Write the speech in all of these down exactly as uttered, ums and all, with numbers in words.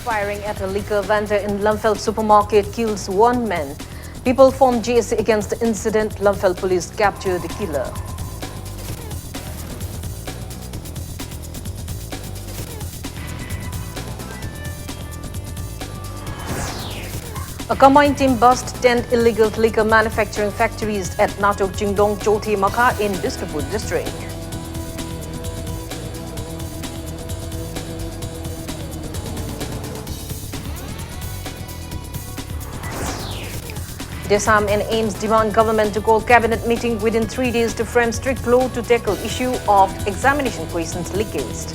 Firing at a liquor vendor in Lamphel supermarket kills one man. People form G S C against the incident. Lamphel police capture the killer. A combined team bust ten illegal liquor manufacturing factories at Natok Jingdong Chothi Makha in Bishnupur district. DESAM and AIIMS demand government to call cabinet meeting within three days to frame strict law to tackle issue of examination questions leakage.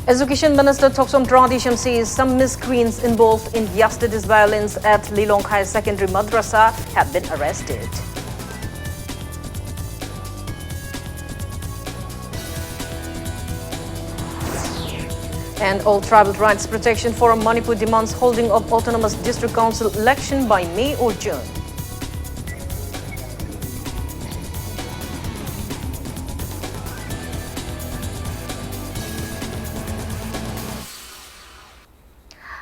Education Minister Thoksom Tradisham says some miscreants involved in yesterday's violence at Lilongkhai Secondary Madrasa have been arrested. And All Tribal Rights Protection Forum Manipur demands holding of Autonomous District Council election by May or June.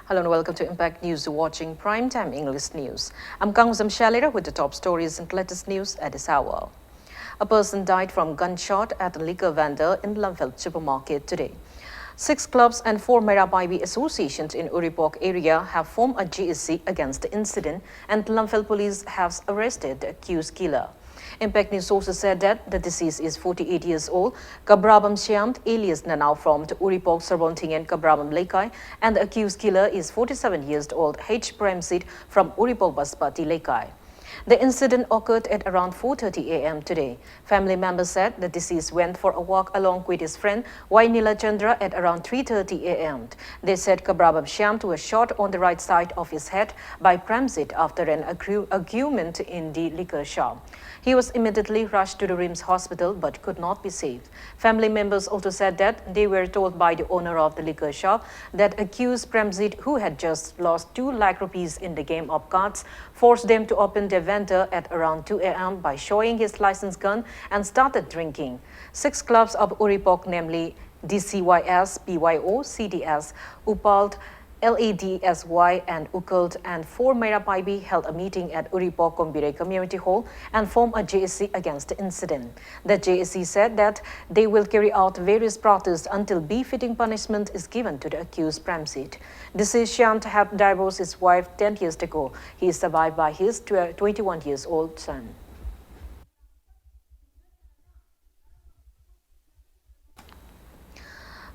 Hello and welcome to Impact News, watching Prime Time English News. I'm Kangzam Shalira with the top stories and latest news at this hour. A person died from gunshot at a liquor vendor in Lamphel supermarket today. Six clubs and four Meira Paibi associations in Uripok area have formed a G S C against the incident, and Lamphel police has arrested the accused killer. Impact News sources said that the deceased is forty-eight years old, Kabrabam Shyam, alias Nanao from the Uripok Sarbonting and Kabrabam Leikai, and the accused killer is forty-seven years old H Premsit from Uripok Baspati Leikai. The incident occurred at around four thirty a m today. Family members said the deceased went for a walk along with his friend Y Nila Chandra at around three thirty a m. They said Kabrabam Shyam was shot on the right side of his head by Premsit after an argu- argument in the liquor shop. He was immediately rushed to the RIMS hospital but could not be saved. Family members also said that they were told by the owner of the liquor shop that accused Premsit, who had just lost two lakh rupees in the game of cards, forced them to open their vendor at around two a m by showing his licensed gun and started drinking. Six clubs of Uripok, namely D C Y S, P Y O, C D S, Upalt, L A D S Y, and Ukult, and four Meira Paibi, held a meeting at Uripok Kombirei Community Hall and formed a J A C against the incident. The J A C said that they will carry out various protests until befitting punishment is given to the accused Premsit. Deceased Shant had divorced his wife ten years ago. He is survived by his twenty-one years old son.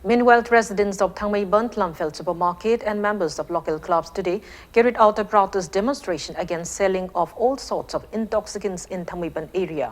Meanwhile, residents of Thangmeiband Lamphel Supermarket and members of local clubs today carried out a protest demonstration against selling of all sorts of intoxicants in Thangmeiband area.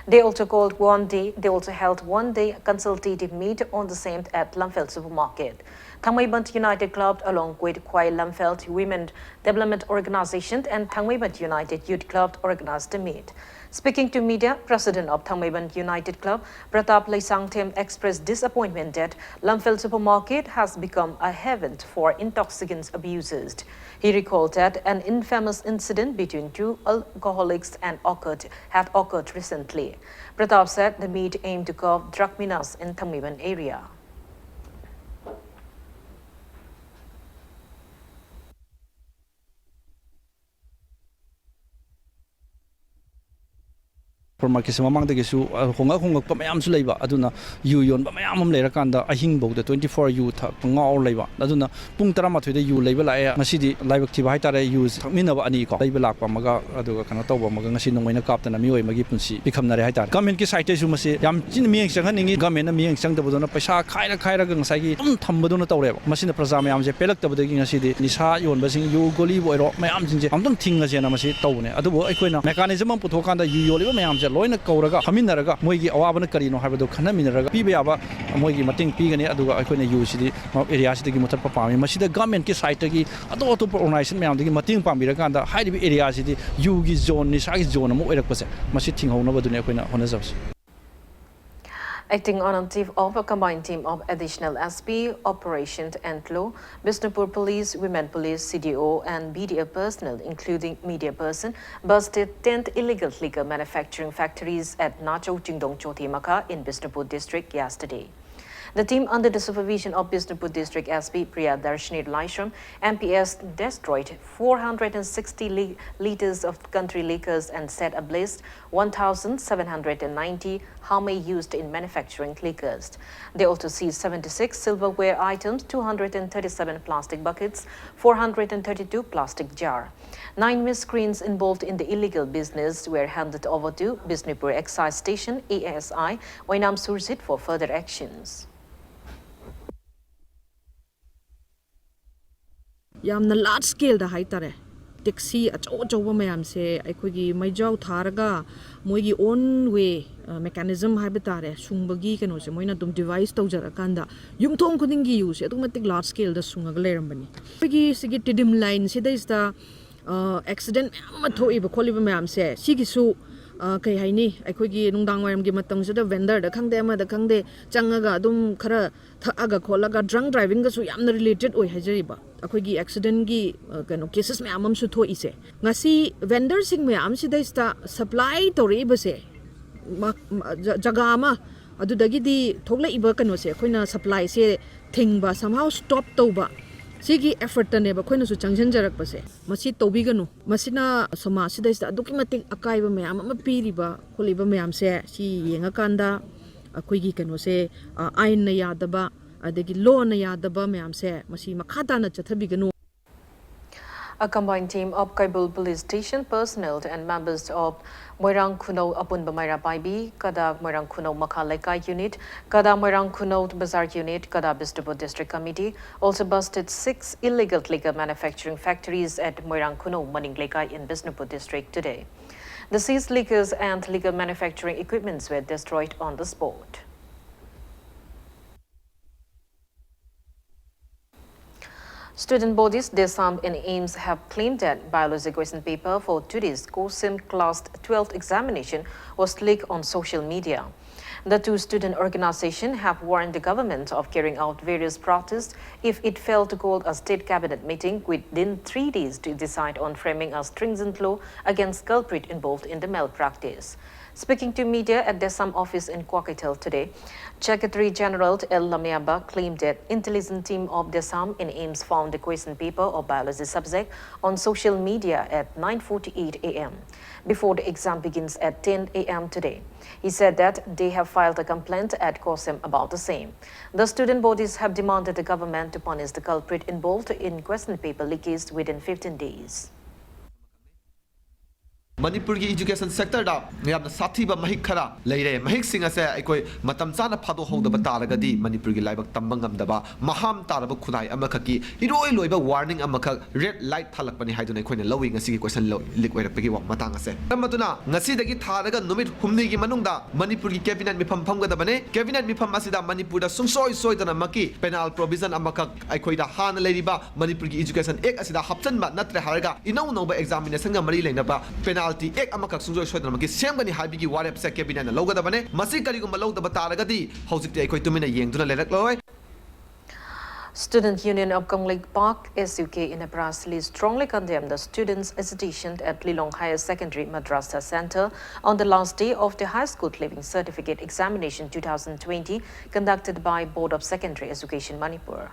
They also called one day, they also held one day consultative meet on the same at Lamphel Supermarket. Thangmeiband United Club, along with Khwai Lamphel Women Development Organization and Thangmeiband United Youth Club, organized the meet. Speaking to media, President of Thangmeiband United Club, Pratap Leisangthem, expressed disappointment that Lamphel Supermarket has become a haven for intoxicants abusers. He recalled that an infamous incident between two alcoholics and occurred, had occurred recently. Pratap said the meet aimed to curb drug menace in Thangmeiband area. Super ꯃꯥꯔꯀꯦꯠꯁꯦ ꯃꯃꯥꯡꯗꯒꯤꯁꯨ ꯍꯣꯡꯉꯛ ꯍꯣꯡꯉꯛꯄ ꯃꯌꯥꯝꯁꯨ ꯂꯩꯕ꯫ ꯑꯗꯨꯅ U ꯌꯣꯟꯕ ꯃꯌꯥꯝ ꯑꯃ ꯂꯩꯔꯀꯥꯟꯗ ꯑꯍꯤꯡꯐꯥꯎꯗ twenty four ꯌꯨ ꯊꯛꯄ ꯉꯥꯎꯔ ꯂꯩꯕ꯫ ꯑꯗꯨꯅ ꯄꯨꯡ ꯇꯔꯥꯃꯥꯊꯣꯏꯗ ꯌꯨ ꯂꯩꯕ ꯂꯥꯛꯑꯦ꯫ ꯉꯁꯤꯗꯤ ꯂꯥꯏꯕꯛ ꯊꯤꯕ ꯍꯥꯏꯇꯥꯔꯦ, ꯌꯨ ꯊꯛꯃꯤꯟꯅꯕ ꯑꯅꯤꯀꯣ, ꯂꯩꯕ ꯂꯥꯛꯄ ꯑꯃꯒ ꯑꯗꯨꯒ ꯀꯩꯅꯣ ꯇꯧꯕ ꯑꯃꯒ ꯉꯁꯤ ꯅꯣꯡꯃꯩꯅ ꯀꯥꯞꯇꯅ ꯃꯤꯑꯣꯏ ꯑꯃꯒꯤ ꯄꯨꯟꯁꯤ ꯄꯤꯈꯝꯅꯔꯦ ꯍꯥꯏꯇꯥꯔꯦ꯫ ꯒꯃꯦꯟꯀꯤ ꯁꯥꯏꯠꯇꯩꯁꯨ ꯃꯁꯤ ꯌꯥꯝ ꯊꯤꯅ ꯃꯤꯠꯌꯦꯡ ꯆꯪꯍꯟꯅꯤꯡꯉꯤ꯫ ꯒꯃꯦꯟꯅ ꯃꯤꯠꯌꯦꯡ ꯆꯪꯗꯕꯗꯧꯅ ꯄꯩꯁꯥ ꯈꯥꯏꯔ ꯈꯥꯏꯔꯒ ꯉꯁꯥꯏꯒꯤ ꯑꯗꯨꯝ ꯊꯝꯕꯗꯧꯅ ꯇꯧꯔꯦꯕ꯫ ꯃꯁꯤꯅ ꯄ꯭ꯔꯖꯥ ꯃꯌꯥꯝꯁꯦ ꯄꯦꯜꯂꯛꯇꯕꯗꯒꯤ ꯉꯁꯤꯗꯤ ꯅꯤꯁꯥ ꯌꯣꯟꯕꯁꯤꯡ, ꯌꯨ ꯒꯣꯂꯤꯕꯨ ꯑꯣꯏꯔꯣ, ꯃꯌꯥꯝꯁꯤꯡꯁꯦ ꯑꯝꯇꯪ ꯊꯤꯡꯉꯁꯦꯅ ꯃꯁꯤ ꯇꯧꯕꯅꯦ꯫ ꯑꯗꯨꯕꯨ ꯑꯩꯈꯣꯏꯅ ꯃꯦꯀꯥꯅꯤꯖꯝ ꯑꯃ ꯄꯨꯊꯣꯛꯑꯀꯥꯟꯗ ꯌꯨ ꯌꯣꯜꯂꯤꯕ ꯃꯌꯥꯝꯁꯦ ꯂꯣꯏꯅ ꯀꯧꯔꯒ ꯐꯝꯃꯤꯟꯅꯔꯒ ꯃꯣꯏꯒꯤ ꯑꯋꯥꯕꯅ ꯀꯔꯤꯅꯣ ꯍꯥꯏꯕꯗꯨ ꯈꯟꯅꯃꯤꯟꯅꯔꯒ ꯄꯤꯕ ꯌꯥꯕ ꯃꯣꯏꯒꯤ ꯃꯇꯦꯡ ꯄꯤꯒꯅꯤ꯫ ꯑꯗꯨꯒ ꯑꯩꯈꯣꯏꯅ ꯌꯨꯁꯤꯗꯤ ꯑꯦꯔꯤꯌꯥꯁꯤꯗꯒꯤ ꯃꯨꯊꯠꯄ ꯄꯥꯝꯃꯤ꯫ ꯃꯁꯤꯗ ꯒꯃꯦꯟꯀꯤ ꯁꯥꯏꯠꯇꯒꯤ ꯑꯇꯣꯞ ꯑꯇꯣꯞꯄ ꯑꯣꯔꯒꯅꯥꯏꯖꯦꯁꯟ ꯃꯌꯥꯝꯗꯒꯤ ꯃꯇꯦꯡ ꯄꯥꯡꯕꯤꯔꯀꯥꯟꯗ ꯍꯥꯏꯔꯤꯕ ꯑꯦꯔꯤꯌꯥꯁꯤꯗꯤ ꯌꯨꯒꯤ ꯖꯣꯟ, ꯅꯤꯁꯥꯒꯤ ꯖꯣꯟ ꯑꯃ ꯑꯣꯏꯔꯛꯄꯁꯦ, ꯃꯁꯤ ꯊꯤꯡꯍꯧꯅꯕꯗꯨꯅꯤ ꯑꯩꯈꯣꯏꯅ ꯍꯣꯠꯅꯖꯕꯁꯦ꯫ Acting on a tip of a combined team of Additional S P, Operation and Law, Bishnupur Police, Women Police, C D O and B D A personnel, including media person, busted ten illegal liquor manufacturing factories at Nacho Chingdong Choti Makha in Bishnupur district yesterday. The team, under the supervision of Bishnupur District S P Priyadarshini Laishram, M P S, destroyed four hundred sixty li- liters of country liquors and set ablaze one thousand seven hundred ninety hame used in manufacturing liquors. They also seized seventy-six silverware items, two hundred thirty-seven plastic buckets, four hundred thirty-two plastic jar. Nine miscreants involved in the illegal business were handed over to Bishnupur Excise Station, A S I, Oinam Surjit for further actions. ꯌꯥꯝꯅ large ꯁ꯭ꯀꯦꯜꯗ ꯍꯥꯏꯇꯥꯔꯦ, taxi ꯑꯆꯧ ꯑꯆꯧꯕ ꯃꯌꯥꯝꯁꯦ ꯑꯩꯈꯣꯏꯒꯤ ꯃꯩꯖꯥꯎ ꯊꯥꯔꯒ ꯃꯣꯏꯒꯤ ꯑꯣꯟ ꯋꯦ mechanism ꯍꯥꯏꯕ ꯇꯥꯔꯦ, ꯁꯨꯡꯕꯒꯤ ꯀꯩꯅꯣꯁꯦ ꯃꯣꯏꯅ ꯑꯗꯨꯝ ꯗꯤꯚꯥꯏꯁ ꯇꯧꯖꯔꯀꯥꯟꯗ ꯌꯨꯝꯊꯣꯡ ꯈꯨꯗꯤꯡꯒꯤ ꯌꯨꯁꯦ ꯑꯗꯨꯛꯀꯤ ꯃꯇꯤꯛ ꯂꯥꯔꯖ ꯁ꯭ꯀꯦꯜꯗ ꯁꯨꯡꯉꯒ ꯂꯩꯔꯝꯕꯅꯤ꯫ ꯑꯩꯈꯣꯏꯒꯤ ꯁꯤꯒꯤ ꯇꯤꯗꯤꯝ ꯂꯥꯏꯟꯁꯤꯗꯩꯁꯤꯗ ꯑꯦꯛꯁꯤꯗꯦꯟ ꯃꯌꯥꯝ ꯑꯃ ꯊꯣꯛꯏꯕ ꯈꯣꯠꯂꯤꯕ ꯃꯌꯥꯝꯁꯦ ꯁꯤꯒꯤꯁꯨ ꯀꯩ ꯍꯥꯏꯅꯤ, ꯑꯩꯈꯣꯏꯒꯤ ꯅꯨꯡꯗꯥꯡ ꯋꯥꯏꯔꯝꯒꯤ ꯃꯇꯝꯁꯤꯗ ꯚꯦꯟꯗꯔꯗ ꯈꯪꯗꯦ ꯑꯃꯗ ꯈꯪꯗꯦ ꯆꯪꯉꯒ ꯑꯗꯨꯝ ꯈꯔ ꯊꯛꯑꯒ ꯈꯣꯠꯂꯒ ꯗ꯭ꯔꯪ ꯗ꯭ꯔꯥꯏꯚꯤꯡꯒꯁꯨ ꯌꯥꯝꯅ ꯔꯤꯂꯦꯇꯦꯠ ꯑꯣꯏ ꯍꯥꯏꯖꯔꯤꯕ ꯑꯩꯈꯣꯏꯒꯤ ꯑꯦꯛꯁꯤꯗꯦꯟꯒꯤ ꯀꯩꯅꯣ ꯀꯦꯁꯦꯁ ꯃꯌꯥꯝ ꯑꯃꯁꯨ ꯊꯣꯛꯏꯁꯦ꯫ ꯉꯁꯤ ꯚꯦꯟꯗꯔꯁꯤꯡ ꯃꯌꯥꯝꯁꯤꯗꯩꯁꯤꯗ ꯁꯄ꯭ꯂꯥꯏ ꯇꯧꯔꯛꯏꯕꯁꯦ ꯖꯒꯥ ꯑꯃ, ꯑꯗꯨꯗꯒꯤꯗꯤ ꯊꯣꯛꯂꯛꯏꯕ ꯀꯩꯅꯣꯁꯦ ꯑꯩꯈꯣꯏꯅ ꯁꯄ꯭ꯂꯥꯏꯁꯦ ꯊꯤꯡꯕ, ꯁꯝꯍꯥꯎ ꯁ꯭ꯇꯣꯞ ꯇꯧꯕ, ꯁꯤꯒꯤ ꯑꯦꯐꯔꯠꯇꯅꯦꯕ ꯑꯩꯈꯣꯏꯅꯁꯨ ꯆꯪꯁꯤꯟꯖꯔꯛꯄꯁꯦ꯫ ꯃꯁꯤ ꯇꯧꯕꯤꯒꯅꯨ꯫ ꯃꯁꯤꯅ ꯁꯃꯥꯖꯁꯤꯗꯩꯁꯤꯗ ꯑꯗꯨꯛꯀꯤ ꯃꯇꯤꯛ ꯑꯀꯥꯏꯕ ꯃꯌꯥꯝ ꯑꯃ ꯄꯤꯔꯤꯕ ꯈꯣꯠꯂꯤꯕ ꯃꯌꯥꯝꯁꯦ ꯁꯤ ꯌꯦꯡꯉꯀꯥꯟꯗ ꯑꯩꯈꯣꯏꯒꯤ ꯀꯩꯅꯣꯁꯦ, ꯑꯥꯏꯟꯅ ꯌꯥꯗꯕ, ꯑꯗꯒꯤ ꯂꯣꯅ ꯌꯥꯗꯕ ꯃꯌꯥꯝꯁꯦ ꯃꯁꯤ ꯃꯈꯥ ꯇꯥꯅ ꯆꯠꯊꯕꯤꯒꯅꯨ꯫ A combined team of Kaibul Police Station personnel and members of Moirang Khunou Apunba Maira Paibi, Kada Moirang Khunou Makha Leikai Unit, Kada Moirang Khunou Bazar Unit, Kada Bishnupur District Committee also busted six illegal liquor manufacturing factories at Moirang Khunou Maning Leikai in Bishnupur District today. The seized liquors and liquor manufacturing equipments were destroyed on the spot. Student bodies, DESAM and AIIMS have claimed that biology question paper for today's COHSIM class twelfth examination was leaked on social media. The two student organizations have warned the government of carrying out various protests if it failed to call a state cabinet meeting within three days to decide on framing a stringent law against culprit involved in the malpractice. Speaking to media at DESAM office in Kwakitel today, Secretary General L Lamyaba claimed that intelligence team of DESAM in AIIMS found the question paper of biology subject on social media at nine forty-eight a m before the exam begins at ten a m today. He said that they have filed a complaint at COHSEM about the same. The student bodies have demanded the government to punish the culprit involved in question paper leakage within fifteen days. ꯃꯅꯤꯄꯨꯔꯒꯤ education sectorꯗ ꯌꯥꯝꯅ ꯁꯥꯊꯤꯕ ꯃꯍꯤꯛ ꯈꯔ ꯂꯩꯔꯦ꯫ ꯃꯍꯤꯛꯁꯤꯡ ꯑꯁꯦ ꯑꯩꯈꯣꯏ ꯃꯇꯝ ꯆꯥꯅ ꯐꯥꯗꯣꯛꯍꯧꯗꯕ ꯇꯥꯔꯒꯗꯤ ꯃꯅꯤꯄꯨꯔꯒꯤ ꯂꯥꯏꯕꯛ ꯇꯝꯕ ꯉꯝꯗꯕ ꯃꯍꯥꯝ ꯇꯥꯔꯕ ꯈꯨꯟꯅꯥꯏ ꯑꯃꯈꯛꯀꯤ ꯏꯔꯣꯏ ꯂꯣꯏꯕ warning ꯑꯃꯈꯛ, red light ꯊꯥꯜꯂꯛꯄꯅꯤ ꯍꯥꯏꯗꯨꯅ ꯑꯩꯈꯣꯏꯅ ꯂꯧꯏ ꯉꯁꯤꯒꯤ question leak ꯑꯣꯏꯔꯛꯄꯒꯤ ꯃꯇꯥꯡ ꯑꯁꯦ꯫ ꯃꯔꯝ ꯑꯗꯨꯅ ꯉꯁꯤꯗꯒꯤ ꯊꯥꯔꯒ ꯅꯨꯃꯤꯠ ꯍꯨꯝꯅꯤꯒꯤ ꯃꯅꯨꯡꯗ ꯃꯅꯤꯄꯨꯔꯒꯤ cabinet ꯃꯤꯐꯝ ꯐꯝꯒꯗꯕꯅꯤ꯫ Cabinet ꯃꯤꯐꯝ ꯑꯁꯤꯗ ꯃꯅꯤꯄꯨꯔꯗ ꯁꯨꯡꯁꯣꯏ ꯁꯣꯏꯗꯅꯃꯛꯀꯤ penal provision ꯑꯃꯈꯛ ꯑꯩꯈꯣꯏꯗ ꯍꯥꯟꯅ ꯂꯩꯔꯤꯕ ꯃꯅꯤꯄꯨꯔꯒꯤ education act ꯑꯁꯤꯗ ꯍꯥꯞꯆꯤꯟꯕ ꯅꯠꯇ꯭ꯔꯦ ꯍꯥꯏꯔꯒ ꯏꯅꯧ ꯅꯧꯕ examinationꯒ ꯃꯔꯤ ꯂꯩꯅꯕ penalty act ꯑꯃꯈꯛ ꯁꯨꯡꯁꯣꯏ ꯁꯣꯏꯗꯅꯃꯛꯀꯤ ꯁꯦꯝꯒꯅꯤ ꯍꯥꯏꯕꯒꯤ ꯋꯥꯔꯦꯞꯁꯦ cabinetꯅ ꯂꯧꯒꯗꯕꯅꯤ꯫ ꯃꯁꯤ ꯀꯔꯤꯒꯨꯝꯕ ꯂꯧꯗꯕ ꯇꯥꯔꯒꯗꯤ ꯍꯧꯖꯤꯛꯇꯤ ꯑꯩꯈꯣꯏ ꯇꯨꯃꯤꯟꯅ ꯌꯦꯡꯗꯨꯅ ꯂꯩꯔꯛꯂꯣꯏ꯫ Student Union of Kangleipak, S U K, in a press release strongly condemned the students' agitation at Lilong Higher Secondary Madrasa Center on the last day of the high school leaving certificate examination two thousand twenty conducted by Board of Secondary Education Manipur.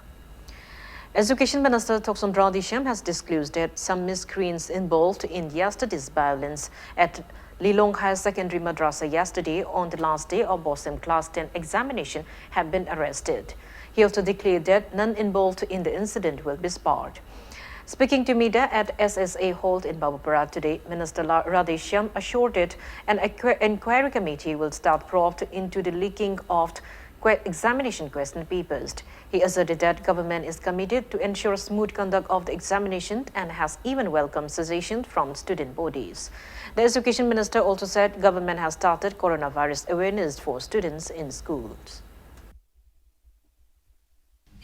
Education Minister Thokchom Radheshyam has disclosed that some miscreants involved in yesterday's violence at Lilong Higher Secondary Madrasa yesterday on the last day of BOSEM Class ten examination have been arrested. He also declared that none involved in the incident will be spared. Speaking to media at S S A Hall in Babupara today, Minister La- Radheshyam assured that an inqui- inquiry committee will start probe into the leaking of que- examination question papers. He asserted that government is committed to ensure smooth conduct of the examination and has even welcomed suggestions from student bodies. The education minister also said government has started coronavirus awareness for students in schools.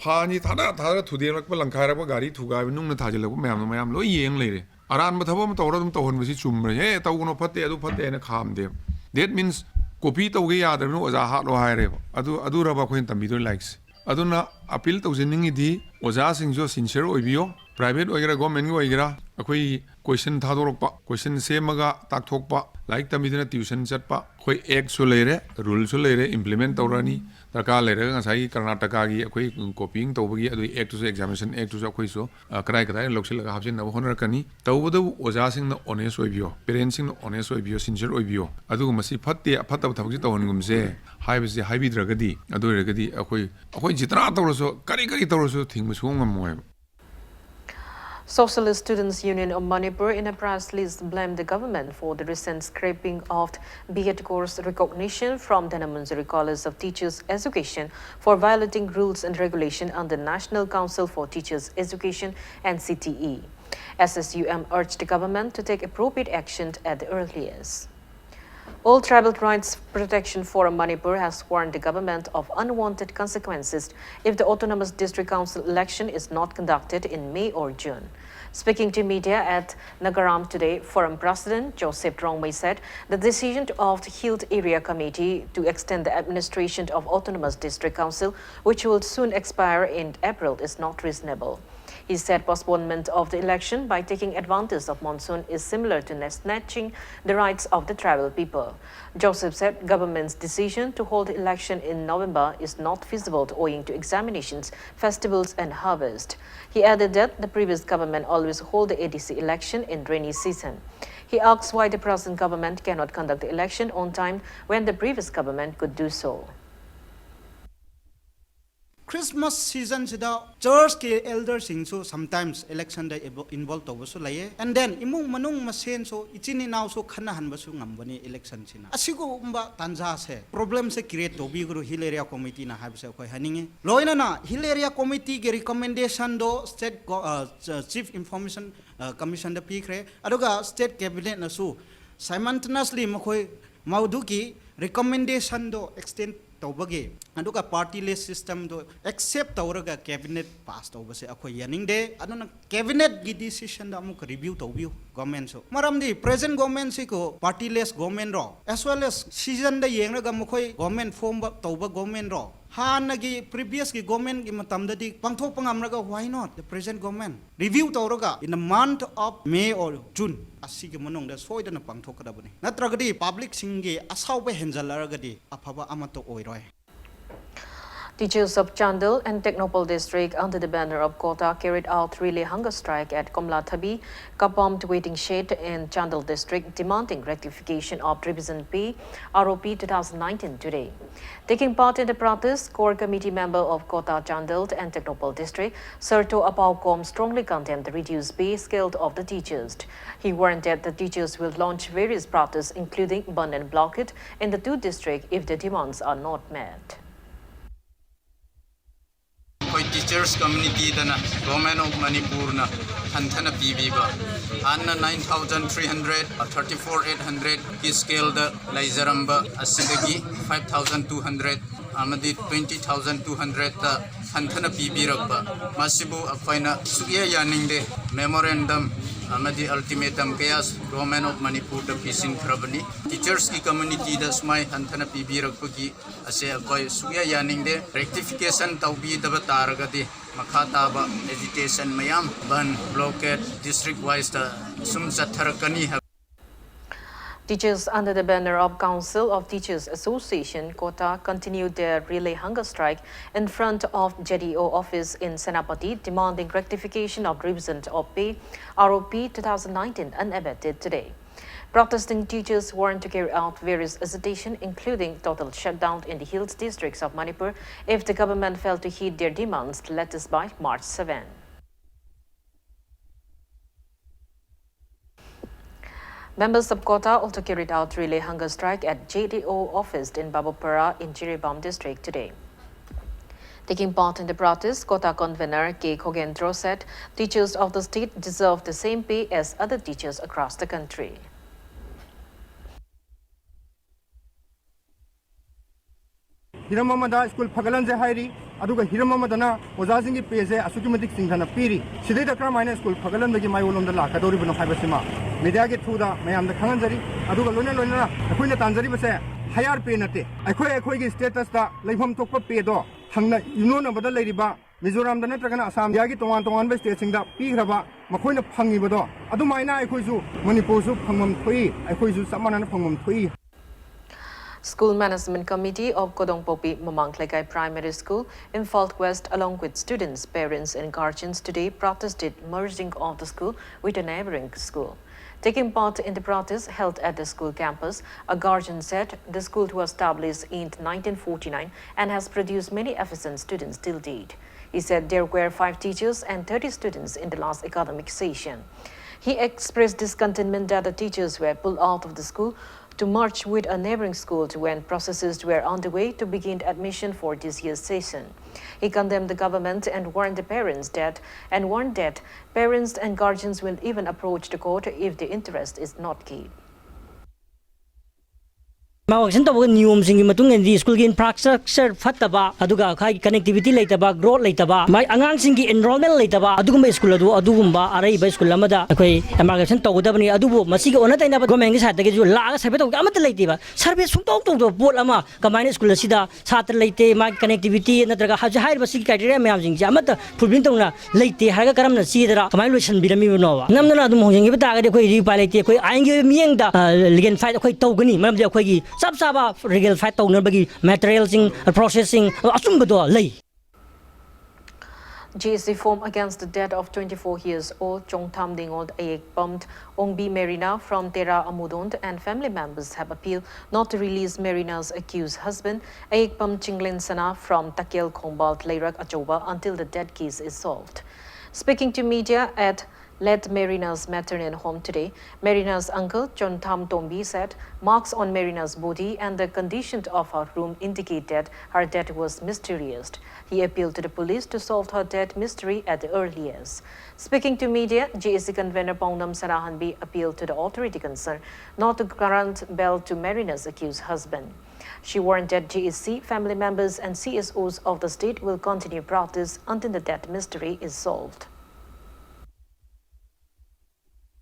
ꯐꯥꯅꯤ ꯊꯥꯗ ꯊꯥꯗ ꯊꯨꯗꯦꯛꯂꯛꯄ, ꯂꯪꯈꯥꯏꯔꯛꯄ, ꯒꯥꯔꯤ ꯊꯨꯒꯥꯏꯕ, ꯅꯨꯡꯅ ꯊꯥꯖꯤꯜꯂꯛꯄ ꯃꯌꯥꯝꯗꯣ ꯃꯌꯥꯝ ꯂꯣꯏ ꯌꯦꯡ ꯂꯩꯔꯦ꯫ ꯑꯔꯥꯟꯕ ꯊꯕꯛ ꯑꯃ ꯇꯧꯔ ꯑꯗꯨꯝ ꯇꯧꯍꯟꯕꯁꯤ ꯆꯨꯝꯕ꯭ꯔꯥ? ꯑꯦ, ꯇꯧꯒꯅꯣ, ꯐꯠꯇꯦ, ꯑꯗꯨ ꯐꯠꯇꯦ ꯍꯥꯏꯅ ꯈꯥꯝꯗꯦꯕ꯫ That means ꯀꯣꯄꯤ ꯇꯧꯒꯦ ꯌꯥꯗ꯭ꯔꯕꯅꯤꯅ ꯑꯣꯖꯥ ꯍꯥꯠꯂꯣ ꯍꯥꯏꯔꯦꯕ꯫ ꯑꯗꯨ ꯑꯗꯨꯔꯕ ꯑꯩꯈꯣꯏꯅ ꯇꯝꯕꯤꯗꯣꯏ ꯂꯥꯏꯔꯤꯛꯁꯦ? ꯑꯗꯨꯅ ꯑꯄꯤꯜ ꯇꯧꯖꯅꯤꯡꯉꯤꯗꯤ, ꯑꯣꯖꯥꯁꯤꯡꯁꯨ ꯁꯤꯟꯁꯤꯌꯔ ꯑꯣꯏꯕꯤꯌꯣ, ꯄ꯭ꯔꯥꯏꯚꯦꯠ ꯑꯣꯏꯒꯦꯔꯥ ꯒꯣꯔꯃꯦꯟꯒꯤ ꯑꯣꯏꯒꯦꯔꯥ꯫ ꯑꯩꯈꯣꯏ ꯀꯣꯏꯁꯟ ꯊꯥꯗꯣꯔꯛꯄ, ꯀꯣꯏꯁꯟ ꯁꯦꯝꯃꯒ ꯇꯥꯛꯊꯣꯛꯄ, ꯂꯥꯏꯔꯤꯛ ꯇꯝꯕꯤꯗꯨꯅ ꯇ꯭ꯌꯨꯁꯟ ꯆꯠꯄ, ꯑꯩꯈꯣꯏ ꯑꯦꯛꯁꯨ ꯂꯩꯔꯦ, ꯔꯨꯜꯁꯨ ꯂꯩꯔꯦ, ꯏꯝꯄ꯭ꯂꯤꯃꯦꯟ ꯇꯧꯔꯅꯤ꯫ ꯗꯔꯀꯥꯔ ꯂꯩꯔꯒ ꯉꯁꯥꯏꯒꯤ ꯀꯔꯅꯥꯇꯀꯥꯒꯤ ꯑꯩꯈꯣꯏ ꯀꯣꯄꯤꯡ ꯇꯧꯕꯒꯤ ꯑꯗꯨꯒꯤ ꯑꯦꯛꯇꯨꯁꯨ, ꯑꯦꯛꯖꯥꯃꯤꯅꯦꯁꯟ ꯑꯦꯛꯇꯨꯁꯨ ꯑꯩꯈꯣꯏꯁꯨ ꯑ, ꯀꯗꯥꯏ ꯀꯗꯥꯏꯗ ꯂꯧꯁꯤꯜꯂꯒ ꯍꯥꯞꯆꯤꯟꯅꯕ ꯍꯣꯠꯅꯔꯛꯀꯅꯤ꯫ ꯇꯧꯕꯇꯕꯨ ꯑꯣꯖꯥꯁꯤꯡꯅ ꯑꯣꯅꯦꯁ ꯑꯣꯏꯕꯤꯌꯣ, ꯄꯦꯔꯦꯟꯁꯁꯤꯡꯅ ꯑꯣꯅꯦꯁ ꯑꯣꯏꯕꯤꯌꯣ, ꯁꯤꯟꯁꯤꯌꯔ ꯑꯣꯏꯕꯤꯌꯣ꯫ ꯑꯗꯨꯒ ꯃꯁꯤ ꯐꯠꯇꯦ, ꯑꯐꯠꯇꯕ ꯊꯕꯛꯁꯤ ꯇꯧꯍꯟꯒꯨꯝꯁꯦ ꯍꯥꯏꯕꯁꯤ ꯍꯥꯏꯕꯤꯗ꯭ꯔꯒꯗꯤ, ꯑꯗꯨ ꯑꯣꯏꯔꯒꯗꯤ ꯑꯩꯈꯣꯏ, ꯑꯩꯈꯣꯏ ꯖꯤꯇ꯭ꯔꯥ ꯇꯧꯔꯁꯨ, ꯀꯔꯤ ꯀꯔꯤ ꯇꯧꯔꯁꯨ ꯊꯤꯡꯕ ꯁꯨꯡꯉꯝ ꯉꯝꯃꯣꯏꯕ꯫ Socialist Students' Union of Manipur, in a press release, blamed the government for the recent scrapping of B.Ed course recognition from Dhanamanjuri College of Teachers Education for violating rules and regulation under National Council for Teachers Education, N C T E. S S U M urged the government to take appropriate action at the earliest. All tribal rights protection forum Manipur has warned the government of unwanted consequences if the Autonomous District Council election is not conducted in May or June. Speaking to media at Nagaram today, forum president Joseph Rongmei said the decision of the Hill Area Committee to extend the administration of Autonomous District Council, which will soon expire in April, is not reasonable. He said postponement of the election by taking advantage of monsoon is similar to snatching the rights of the tribal people. Joseph said government's decision to hold the election in November is not feasible owing to examinations, festivals and harvest. He added that the previous government always hold the A D C election in rainy season. He asks why the present government cannot conduct the election on time when the previous government could do so. Christmas season ꯁꯤꯗ church ꯀꯤ elder ꯁꯤꯡꯁꯨ sometimes election ꯗ involve ꯇꯧꯕꯁꯨ ꯂꯩꯌꯦ꯫ And then ꯏꯃꯨꯡ ꯃꯅꯨꯡ ꯃꯁꯦꯟꯁꯨ, ꯏꯆꯤꯟ ꯏꯅꯥꯎꯁꯨ ꯈꯠꯅꯍꯟꯕꯁꯨ ꯉꯝꯕꯅꯤ election ꯁꯤꯅ꯫ ꯑꯁꯤꯒꯨꯝꯕ ꯇꯥꯟꯖꯥꯁꯦ, problem ꯁꯦ create ꯇꯧꯕꯤꯒꯅꯨ Hill Area Committee ꯅ ꯍꯥꯏꯕꯁꯦ ꯑꯩꯈꯣꯏ ꯍꯥꯏꯅꯤꯡꯉꯤ꯫ ꯂꯣꯏꯅꯅ Hill Area Committee ꯒꯤ recommendation ꯗꯣ state ꯒꯣ-, ꯑ, ꯆ-, Chief Information, ꯑ, Commission ꯗ ꯄꯤꯈ꯭ꯔꯦ꯫ ꯑꯗꯨꯒ state cabinet ꯅꯁꯨ simultaneously ꯃꯈꯣꯏ ꯃꯗꯨꯒꯤ recommendation ꯗꯣ extend ꯇꯧꯕꯒꯤ, ꯑꯗꯨꯒ party list systemꯗꯣ accept ꯇꯧꯔꯒ cabinet pass ꯇꯧꯕꯁꯦ ꯑꯩꯈꯣꯏ ꯌꯥꯅꯤꯡꯗꯦ꯫ ꯑꯗꯨꯅ cabinetꯀꯤ decisionꯗ ꯑꯃꯨꯛꯀ review ꯇꯧꯕꯤꯌꯨ governmentꯁꯨ꯫ ꯃꯔꯝꯗꯤ present governmentꯁꯤꯀꯣ party list governmentꯔꯣ, as well as seasonꯗ ꯌꯦꯡꯂꯒ ꯃꯈꯣꯏ government form up ꯇꯧꯕ governmentꯔꯣ, ꯍꯥꯟꯅꯒꯤ previousꯀꯤ governmentꯀꯤ ꯃꯇꯝꯗꯗꯤ ꯄꯥꯡꯊꯣꯛꯄ ꯉꯝꯂꯒ why not the present government review ꯇꯧꯔꯒ in the month of May or June ꯑꯁꯤꯒꯤ ꯃꯅꯨꯡꯗ ꯁꯣꯏꯗꯅ ꯄꯥꯡꯊꯣꯛꯀꯗꯕꯅꯤ꯫ ꯅꯠꯇ꯭ꯔꯒꯗꯤ publicꯁꯤꯡꯒꯤ ꯑꯁꯥꯎꯕ ꯍꯦꯟꯖꯜꯂꯛꯑꯒꯗꯤ ꯑꯐꯕ ꯑꯃꯠꯇ ꯑꯣꯏꯔꯣꯏ꯫ Teachers of Chandel and Tengnoupal district under the banner of Kota carried out relay hunger strike at Komlathabi compound waiting shed in Chandel district demanding rectification of revision pay R O P two thousand nineteen today. Taking part in the protest, core committee member of Kota, Chandel and Tengnoupal district, Serto Apaukom strongly condemned the reduced pay scale of the teachers. He warned that the teachers will launch various protests including bandh and blockade in the two districts if the demands are not met. ꯑꯩꯈꯣꯏ teachers communityꯗꯅ Government of Manipurꯅ ꯍꯟꯊꯅ ꯄꯤꯕꯤꯕ ꯍꯥꯟꯅ nine thousand three hundred, thirty four eight hundredꯀꯤ scaleꯗ ꯂꯩꯖꯔꯝꯕ ꯑꯁꯤꯗꯒꯤ five thousand two hundred ꯑꯃꯗꯤ twenty thousand two hundredꯇ ꯍꯟꯊꯅ ꯄꯤꯕꯤꯔꯛꯄ, ꯃꯁꯤꯕꯨ ꯑꯩꯈꯣꯏꯅ ꯁꯨꯛꯌꯥ ꯌꯥꯅꯤꯡꯗꯦ꯫ Memorandum ꯑꯃꯗꯤ ultimatum ꯀꯌꯥ Government of Manipurꯗ ꯄꯤꯁꯤꯟꯈ꯭ꯔꯕꯅꯤ꯫ Teachersꯀꯤ communityꯗ ꯁꯨꯃꯥꯏ ꯍꯟꯊꯅ ꯄꯤꯕꯤꯔꯛꯄꯒꯤ ꯑꯁꯦ ꯑꯩꯈꯣꯏ ꯁꯨꯛꯌꯥ ꯌꯥꯅꯤꯡꯗꯦ꯫ Rectification ꯇꯧꯕꯤꯗꯕ ꯇꯥꯔꯒꯗꯤ ꯃꯈꯥ ꯇꯥꯕ agitation ꯃꯌꯥꯝ, bandh, blockade, district wiseꯇ ꯁꯨꯝ ꯆꯠꯊꯔꯛꯀꯅꯤ ꯍꯥꯏꯕ꯫ Teachers under the banner of Council of Teachers Association, Kota, continued their relay hunger strike in front of J D O office in Senapati, demanding rectification of revision of pay, R O P two thousand nineteen, unabated today. Protesting teachers warned to carry out various agitation, including total shutdown in the hills districts of Manipur if the government failed to heed their demands latest by March seven. Members of Kota also carried out relay hunger strike at J D O office in Babupara in Jiribam district today. Taking part in the protest, Kota convener K Khogendro said teachers of the state deserve the same pay as other teachers across the country. ꯍꯤꯔꯝ ꯑꯃꯗ school ꯐꯒꯠꯍꯟꯁꯦ ꯍꯥꯏꯔꯤ, ꯑꯗꯨꯒ ꯍꯤꯔꯝ ꯑꯃꯗꯅ ꯑꯣꯖꯥꯁꯤꯡꯒꯤ ꯄꯦꯁꯦ ꯑꯁꯨꯛꯀꯤ ꯃꯇꯤꯛ ꯆꯤꯡꯊꯅ ꯄꯤꯔꯤ꯫ ꯁꯤꯗꯩꯗ ꯀꯔꯝꯍꯥꯏꯅ ꯁ꯭ꯀꯨꯜ ꯐꯒꯠꯍꯟꯕꯒꯤ ꯃꯥꯏꯑꯣꯟꯂꯣꯝꯗ ꯂꯥꯛꯀꯗꯧꯔꯤꯕꯅꯣ ꯍꯥꯏꯕꯁꯤꯃ ꯃꯦꯗꯤꯌꯥꯒꯤ ꯊ꯭ꯔꯨꯗ ꯃꯌꯥꯝꯗ ꯈꯪꯍꯟꯖꯔꯤ꯫ ꯑꯗꯨꯒ ꯂꯣꯏꯅ ꯂꯣꯏꯅꯅ ꯑꯩꯈꯣꯏꯅ ꯇꯥꯟꯖꯔꯤꯕꯁꯦ ꯍꯥꯌꯥꯔ ꯄꯦ ꯅꯠꯇꯦ꯫ ꯑꯩꯈꯣꯏ ꯑꯩꯈꯣꯏꯒꯤ ꯁ꯭ꯇꯦꯇꯁꯇ ꯂꯩꯐꯝ ꯊꯣꯛꯄ ꯄꯦꯗꯣ ꯊꯪꯅ ꯌꯨꯝꯂꯣꯟꯅꯕꯗ ꯂꯩꯔꯤꯕ ꯃꯤꯖꯣꯔꯥꯝꯗ ꯅꯠꯇ꯭ꯔꯒꯅ ꯑꯁꯥꯝ ꯏꯟꯗꯤꯌꯥꯒꯤ ꯇꯣꯉꯥꯟ ꯇꯣꯉꯥꯟꯕ ꯁ꯭ꯇꯦꯠꯁꯤꯡꯗ ꯄꯤꯈ꯭ꯔꯕ ꯃꯈꯣꯏꯅ ꯐꯪꯉꯤꯕꯗꯣ ꯑꯗꯨꯃꯥꯏꯅ ꯑꯩꯈꯣꯏꯁꯨ ꯃꯅꯤꯄꯨꯔꯁꯨ ꯐꯪꯐꯝ ꯊꯣꯛꯏ, ꯑꯩꯈꯣꯏꯁꯨ ꯆꯞ ꯃꯥꯟꯅꯅ ꯐꯪꯐꯝ ꯊꯣꯛꯏ꯫ School Management Committee of Kodongpokpi Mamang Lekai Primary School, Imphal West, along with students, parents, and guardians, today protested merging of the school with a neighboring school. Taking part in the protest held at the school campus, a guardian said the school was established in nineteen forty-nine and has produced many efficient students till date. He said there were five teachers and thirty students in the last academic session. He expressed discontentment that the teachers were pulled out of the school to merge with a neighboring school when processes were underway to begin admission for this year's session. He condemned the government and warned the parents that and warned that parents and guardians will even approach the court if the interest is not given. ꯃꯥ ꯋꯥꯛꯁꯤꯟ ꯇꯧꯕꯒꯤ ꯅꯤꯌꯣꯝꯁꯤꯡꯒꯤ ꯃꯇꯨꯡ ꯏꯟꯅꯗꯤ ꯁ꯭ꯀꯨꯜꯒꯤ infrastructure ꯐꯠꯇꯕ, ꯑꯗꯨꯒ ꯑꯩꯈꯣꯏꯒꯤ connectivity ꯂꯩꯇꯕ, growth ꯂꯩꯇꯕ, ꯃꯥꯏ ꯑꯉꯥꯡꯁꯤꯡꯒꯤ ꯑꯦꯟꯔꯣꯜꯃꯦꯟ ꯂꯩꯇꯕ, ꯑꯗꯨꯒꯨꯝꯕ ꯁ꯭ꯀꯨꯜ ꯑꯗꯨ ꯑꯗꯨꯒꯨꯝꯕ ꯑꯔꯩꯕ ꯁ꯭ꯀꯨꯜ ꯑꯃꯗ ꯑꯩꯈꯣꯏ ꯑꯦꯃꯥꯜꯒꯦꯁꯟ ꯇꯧꯒꯗꯕꯅꯤ꯫ ꯑꯗꯨꯕꯨ ꯃꯁꯤꯒꯤ ꯑꯣꯟꯅ ꯇꯩꯅꯕ ꯒꯣꯔꯃꯦꯟꯒꯤ ꯁꯥꯏꯠꯇꯒꯤꯁꯨ ꯂꯥꯛꯑꯒ ꯁꯔꯚꯦ ꯇꯧꯕ ꯑꯃꯠꯇ ꯂꯩꯇꯦꯕ꯫ ꯁꯔꯚꯦ ꯁꯨꯡꯇꯧ ꯇꯧꯗꯕ ꯄꯣꯠ ꯑꯃ ꯀꯃꯥꯏꯅ ꯁ꯭ꯀꯨꯜ ꯑꯁꯤꯗ ꯁꯥꯇ꯭ꯔ ꯂꯩꯇꯦ, ꯃꯥꯒꯤ ꯀꯅꯦꯛꯇꯤꯕꯤꯇꯤ ꯅꯠꯇ꯭ꯔꯒ ꯍꯧꯖꯤꯛ ꯍꯥꯏꯔꯤꯕ ꯁꯤꯒꯤ ꯀ꯭ꯔꯥꯏꯇꯦꯔꯤꯌꯥ ꯃꯌꯥꯝꯁꯤꯡꯁꯦ ꯑꯃꯠꯇ ꯐꯨꯜꯐꯤꯜ ꯇꯧꯅ ꯂꯩꯇꯦ ꯍꯥꯏꯔꯒ ꯀꯔꯝꯅ ꯆꯦꯗꯔ ꯀꯃꯥꯏꯅ ꯂꯣꯏꯁꯤꯟꯕꯤꯔꯝꯃꯤꯕꯅꯣꯕ? ꯅꯝꯗꯅ ꯑꯗꯨꯝ ꯍꯣꯡꯖꯤꯟꯈꯤꯕ ꯇꯥꯔꯒꯗꯤ ꯑꯩꯈꯣꯏ ꯎꯄꯥꯏ ꯂꯩꯇꯦ꯫ ꯑꯩꯈꯣꯏ ꯑꯥꯏꯟꯒꯤ ꯑꯣꯏꯕ ꯃꯤꯠꯌꯦꯡꯗ ꯂꯤꯒꯦꯜ ꯐꯥꯏꯠ ꯑꯩꯈꯣꯏ ꯇꯧꯒꯅꯤ, ꯃꯔꯝꯗꯤ ꯑꯩꯈꯣꯏꯒꯤ ꯆꯞ ꯆꯥꯕ ꯂꯤꯒꯦꯜ ꯐꯥꯏꯠ ꯇꯧꯅꯕꯒꯤ ꯃꯦꯇꯔꯤꯌꯦꯜꯁꯤꯡ, ꯄ꯭ꯔꯣꯁꯦꯁꯁꯤꯡ ꯑꯆꯨꯝꯕꯗꯣ ꯂꯩ꯫ G S C form against the death of twenty-four years old Chongtham Dengol Ayekpam Ongbi Merina from Tera Amudond and family members have appealed not to release Merina's accused husband Ayekpam Chinglen Sana from Takel Khongbal Leirak Achoba until the death case is solved. Speaking to media at late Merina's maternal home today, Merina's uncle Chontham Tombi said marks on Merina's body and the condition of her room indicate that her death was mysterious. He appealed to the police to solve her death mystery at the earliest. Speaking to media, G S C convener Paongnam Sarahanbi appealed to the authority concerned not to grant bail to Merina's accused husband. She warned that G E C family members and C S Os of the state will continue protest until the death mystery is solved.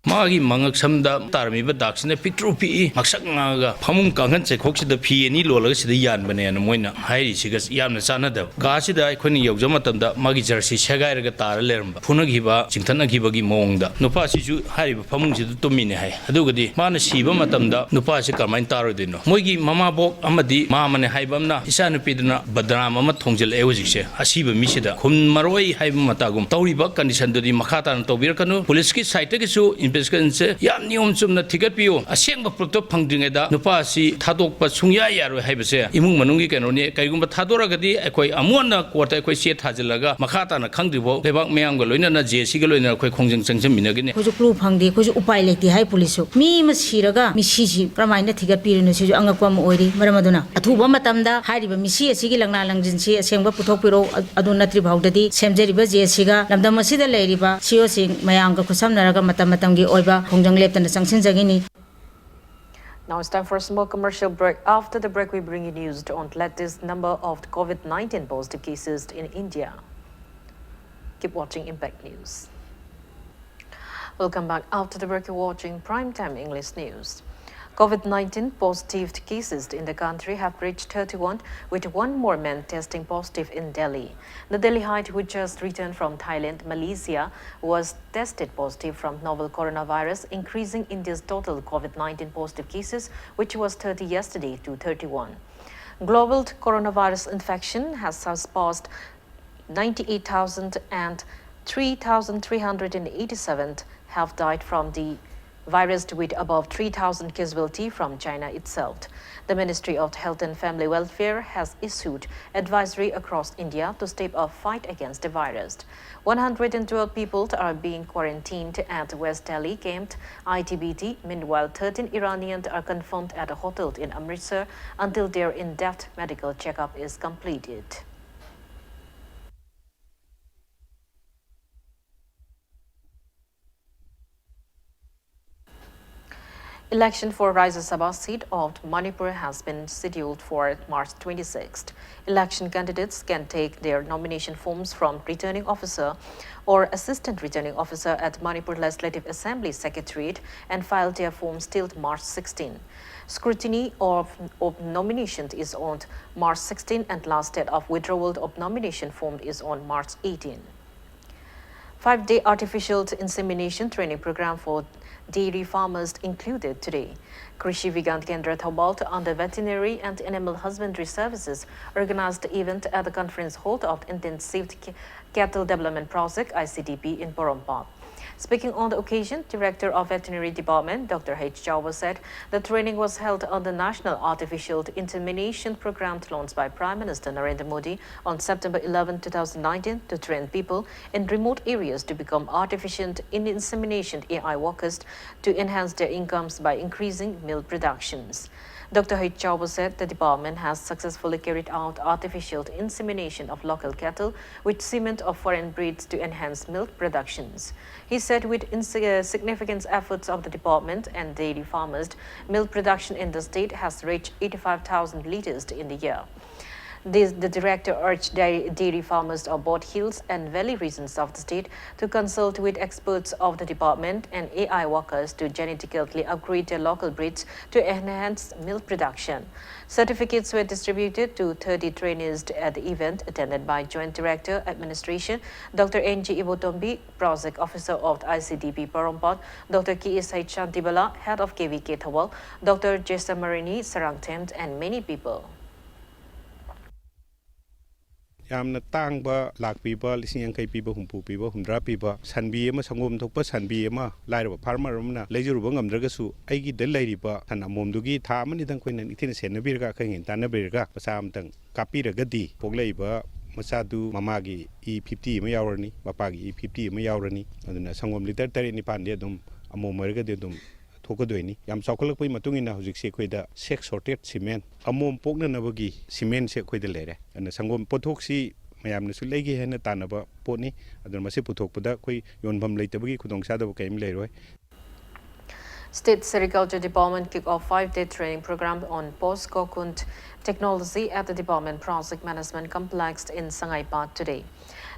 ꯃꯥꯒꯤ ꯃꯉꯛꯁꯝꯗ ꯇꯥꯔꯝꯃꯤꯕ ꯗꯥꯛꯁꯤꯅ ꯄꯤꯛꯇ꯭ꯔꯨ ꯄꯤꯛꯏ, ꯉꯛꯁꯛ ꯉꯥꯡꯉꯒ ꯐꯃꯨꯡ ꯀꯥꯡꯈꯟ ꯆꯩꯈꯣꯛꯁꯤꯗ ꯐꯤ ꯑꯅꯤ ꯂꯣꯜꯂꯒ ꯁꯤꯗ ꯌꯥꯟꯕꯅꯦꯅ ꯃꯣꯏꯅ ꯍꯥꯏꯔꯤꯁꯤꯒ ꯌꯥꯝꯅ ꯆꯥꯟꯅꯗꯕ꯫ ꯀꯥꯁꯤꯗ ꯑꯩꯈꯣꯏꯅ ꯌꯧꯖꯕ ꯃꯇꯝꯗ ꯃꯥꯒꯤ ꯖꯔꯁꯤ ꯁꯦꯒꯥꯏꯔꯒ ꯇꯥꯔ ꯂꯩꯔꯝꯕ, ꯐꯨꯅꯈꯤꯕ, ꯆꯤꯡꯊꯠꯅꯈꯤꯕꯒꯤ ꯃꯑꯣꯡꯗ꯫ ꯅꯨꯄꯥꯁꯤꯁꯨ ꯍꯥꯏꯔꯤꯕ ꯐꯃꯨꯡꯁꯤꯗ ꯇꯨꯝꯃꯤꯅꯦ ꯍꯥꯏ꯫ ꯑꯗꯨꯒꯗꯤ ꯃꯥꯅ ꯁꯤꯕ ꯃꯇꯝꯗ ꯅꯨꯄꯥꯁꯤ ꯀꯔꯝꯍꯥꯏꯅ ꯇꯥꯔꯣꯏꯗꯣꯏꯅꯣ? ꯃꯣꯏꯒꯤ ꯃꯃꯥꯕꯣꯛ ꯑꯃꯗꯤ ꯃꯥꯃꯅꯦ ꯍꯥꯏꯕ ꯑꯃꯅ ꯏꯆꯥꯅꯨꯄꯤꯗꯨꯅ ꯕꯗꯅꯥꯝ ꯑꯃ ꯊꯣꯡꯖꯤꯜꯂꯛꯑꯦ ꯍꯧꯖꯤꯛꯁꯦ꯫ ꯑꯁꯤꯕ ꯃꯤꯁꯤꯗ ꯈꯨꯝꯃꯔꯣꯏ ꯍꯥꯏꯕ ꯃꯇꯥꯒꯨꯝ ꯇꯧꯔꯤꯕ ꯀꯟꯗꯤꯁꯟꯗꯨꯗꯤ ꯃꯈꯥ ꯇꯥꯅ ꯇꯧꯕꯤꯔꯛꯀꯅꯨ꯫ ꯄꯨꯂꯤꯁꯀꯤ ꯁꯥꯏꯠꯇꯒꯤꯁꯨ ꯏꯟꯚꯦꯁꯇꯤꯒꯦꯁꯟꯁꯦ ꯌꯥꯝ ꯅꯤꯌꯣꯝ ꯆꯨꯝꯅ ꯊꯤꯒꯠꯄꯤꯌꯨ꯫ ꯑꯁꯦꯡꯕ ꯄ꯭ꯔꯨꯐꯇꯣ ꯐꯪꯗ꯭ꯔꯤꯉꯩꯗ ꯅꯨꯄꯥ ꯑꯁꯤ ꯊꯥꯗꯣꯛꯄ ꯁꯨꯡꯌꯥ ꯌꯥꯔꯣꯏ ꯍꯥꯏꯕꯁꯦ ꯏꯃꯨꯡ ꯃꯅꯨꯡꯒꯤ ꯀꯩꯅꯣꯅꯤ꯫ ꯀꯔꯤꯒꯨꯝꯕ ꯊꯥꯗꯣꯔꯛꯑꯒꯗꯤ ꯑꯩꯈꯣꯏ ꯑꯃꯨꯛ ꯍꯟꯅ ꯀꯣꯔꯠꯇ ꯑꯩꯈꯣꯏ ꯆꯦ ꯊꯥꯖꯤꯜꯂꯒ ꯃꯈꯥ ꯇꯥꯅ ꯈꯪꯗ꯭ꯔꯤꯐꯥꯎ ꯂꯩꯕꯥꯛ ꯃꯤꯌꯥꯝꯒ ꯂꯣꯏꯅꯅ ꯖꯦ ꯁꯤꯒ ꯂꯣꯏꯅꯅ ꯑꯩꯈꯣꯏ ꯈꯣꯡꯖꯪ ꯆꯪꯁꯤꯟꯃꯤꯟꯅꯒꯅꯤ꯫ ꯑꯩꯈꯣꯏꯁꯨ ꯀ꯭ꯂꯨ ꯐꯪꯗꯦ, ꯑꯩꯈꯣꯏꯁꯨ ꯎꯄꯥꯏ ꯂꯩꯇꯦ ꯍꯥꯏ ꯄꯨꯂꯤꯁꯁꯨ꯫ ꯃꯤ ꯑꯃ ꯁꯤꯔꯒ ꯃꯤꯁꯤꯁꯤ ꯀꯔꯝꯍꯥꯏꯅ ꯊꯤꯒꯠꯄꯤꯔꯤꯅꯣ? ꯁꯤꯁꯨ ꯑꯉꯛꯄ ꯑꯃ ꯑꯣꯏꯔꯤ꯫ ꯃꯔꯝ ꯑꯗꯨꯅ ꯑꯊꯨꯕ ꯃꯇꯝꯗ ꯍꯥꯏꯔꯤꯕ ꯃꯤꯁꯤ ꯑꯁꯤꯒꯤ ꯂꯪꯂꯥ ꯂꯪꯖꯤꯟꯁꯤ ꯑꯁꯦꯡꯕ ꯄꯨꯊꯣꯛꯄꯤꯔꯛꯎ꯫ ꯑ-, ꯑꯗꯨ ꯅꯠꯇ꯭ꯔꯤ ꯐꯥꯎꯗꯗꯤ ꯁꯦꯝꯖꯔꯤꯕ ꯖꯦ ꯁꯤꯒ ꯂꯝꯗꯝ ꯑꯁꯤꯗ ꯂꯩꯔꯤꯕ ꯁꯤ ꯑꯣꯁꯤꯡ ꯃꯌꯥꯝꯒ ꯈꯨꯠꯁꯝꯅꯔꯒ ꯃꯇꯝ ꯃꯇꯝꯒꯤ ꯑꯣꯏꯕ ꯈꯣꯡꯖꯪ ꯂꯦꯞꯇꯅ ꯆꯪꯁꯤꯟꯖꯒꯅꯤ꯫ Now it's time for a small commercial break. After the break, we bring you news on the latest number of the COVID nineteen positive cases in India. Keep watching Impact News. Welcome back. After the break, you're watching Prime Time English News. COVID nineteen positive cases in the country have reached thirty-one, with one more man testing positive in Delhi. The Delhiite, who just returned from Thailand, Malaysia, was tested positive from novel coronavirus, increasing India's total COVID nineteen positive cases, which was thirty yesterday, to thirty-one. Global coronavirus infection has surpassed ninety-eight thousand, and three thousand three hundred and eighty-seven have died from the virus, with above three thousand casualty from China itself. The Ministry of Health and Family Welfare has issued advisory across India to step up fight against the virus. One hundred and twelve people are being quarantined at West Delhi camp, I T B P. Meanwhile, thirteen Iranians are confined at a hotel in Amritsar until their in-depth medical checkup is completed. Election for Rajya Sabha seat of Manipur has been scheduled for March twenty-sixth. Election candidates can take their nomination forms from Returning Officer or Assistant Returning Officer at Manipur Legislative Assembly Secretariat and file their forms till March sixteen. Scrutiny of, of nomination is on March sixteen and last date of withdrawal of nomination form is on March eighteen. Five-day artificial insemination training program for dairy farmers included today. Krishi Vigyan Kendra Thoubal under Veterinary and Animal Husbandry Services organized the event at the conference hall of Intensive Cattle Development Project, I C D P, in Porompat. Speaking on the occasion, Director of Veterinary Department, Doctor H Chawba, said the training was held on the National Artificial Insemination Program launched by Prime Minister Narendra Modi on September eleven, two thousand nineteen, to train people in remote areas to become artificial insemination A I workers to enhance their incomes by increasing milk productions. Doctor H Chawba said the department has successfully carried out artificial insemination of local cattle with semen of foreign breeds to enhance milk productions. He said with ins- uh, significant efforts of the department and dairy farmers, milk production in the state has reached eighty-five thousand liters in the year. This, the director urged dairy, dairy farmers of both hills and valley regions of the state to consult with experts of the department and A I workers to genetically upgrade their local breeds to enhance milk production. Certificates were distributed to thirty trainees at the event attended by Joint Director Administration Doctor N G Ibotombi, Project Officer of the I C D P Porompat, Doctor K S H Shantibala, Head of K V K Thoubal, Doctor Jesa Marini Sarangthemt, and many people. ꯌꯥꯝꯅ ꯇꯥꯡꯕ, ꯂꯥꯛ ꯄꯤꯕ, ꯂꯤꯁꯤꯡ ꯌꯥꯡꯈꯩ ꯄꯤꯕ, ꯍꯨꯝꯐꯨ ꯄꯤꯕ, ꯍꯨꯝꯗ꯭ꯔꯥ ꯄꯤꯕ ꯁꯟꯕꯤ ꯑꯃ, ꯁꯪꯒꯣꯝ ꯊꯣꯛꯄ ꯁꯟꯕꯤ ꯑꯃ ꯂꯥꯏꯔꯕ ꯐꯥꯔꯃꯔ ꯑꯃꯅ ꯂꯩꯖꯔꯨꯕ ꯉꯝꯗ꯭ꯔꯒꯁꯨ, ꯑꯩꯒꯤꯗ ꯂꯩꯔꯤꯕ ꯁꯟ ꯑꯃꯣꯝꯗꯨꯒꯤ ꯊꯥ ꯑꯃ ꯑꯅꯤꯗꯪ ꯑꯩꯈꯣꯏꯅ ꯅꯤꯡꯊꯤꯅ ꯁꯦꯟꯅꯕꯤꯔꯒ, ꯑꯈꯪ ꯑꯍꯩ ꯇꯥꯟꯅꯕꯤꯔꯒ ꯃꯆꯥ ꯑꯃꯇꯪ ꯀꯥꯞꯄꯤꯔꯒꯗꯤ, ꯄꯣꯛꯂꯛꯏꯕ ꯃꯆꯥꯗꯨ ꯃꯃꯥꯒꯤ ꯏ ꯐꯤꯐꯇꯤ ꯑꯃ ꯌꯥꯎꯔꯅꯤ, ꯃꯄꯥꯒꯤ ꯏ ꯐꯤꯐꯇꯤ ꯑꯃ ꯌꯥꯎꯔꯅꯤ꯫ ꯑꯗꯨꯅ ꯁꯪꯒꯣꯝ ꯂꯤꯇꯔ ꯇꯔꯦꯠ ꯅꯤꯄꯥꯟꯗꯤ ꯑꯗꯨꯝ ꯑꯃꯣꯝ ꯑꯣꯏꯔꯒꯗꯤ ꯑꯗꯨꯝ ꯊꯣꯛꯀꯗꯣꯏꯅꯤ꯫ ꯌꯥꯝ ꯆꯥꯎꯈꯠꯂꯛꯄꯒꯤ ꯃꯇꯨꯡ ꯏꯟꯅ ꯍꯧꯖꯤꯛꯁꯦ ꯑꯩꯈꯣꯏꯗ sex sorted semen, ꯑꯃꯣꯝ ꯄꯣꯛꯅꯅꯕꯒꯤ ꯁꯤꯃꯦꯟꯁꯦ ꯑꯩꯈꯣꯏꯗ ꯂꯩꯔꯦ꯫ ꯑꯗꯨꯅ ꯁꯪꯒꯣꯝ ꯄꯣꯠꯊꯣꯛꯁꯤ ꯃꯌꯥꯝꯅꯁꯨ ꯂꯩꯒꯦ ꯍꯥꯏꯅ ꯇꯥꯟꯅꯕ ꯄꯣꯠꯅꯤ꯫ ꯑꯗꯨꯅ ꯃꯁꯤ ꯄꯨꯊꯣꯛꯄꯗ ꯑꯩꯈꯣꯏ ꯌꯣꯟꯐꯝ ꯂꯩꯇꯕꯒꯤ ꯈꯨꯗꯣꯡꯆꯥꯗꯕ ꯀꯔꯤꯝ ꯂꯩꯔꯣꯏ꯫ State Sericulture Department kick off five-day training program on post-cocoon technology at the department project management complex in Sangaipat today.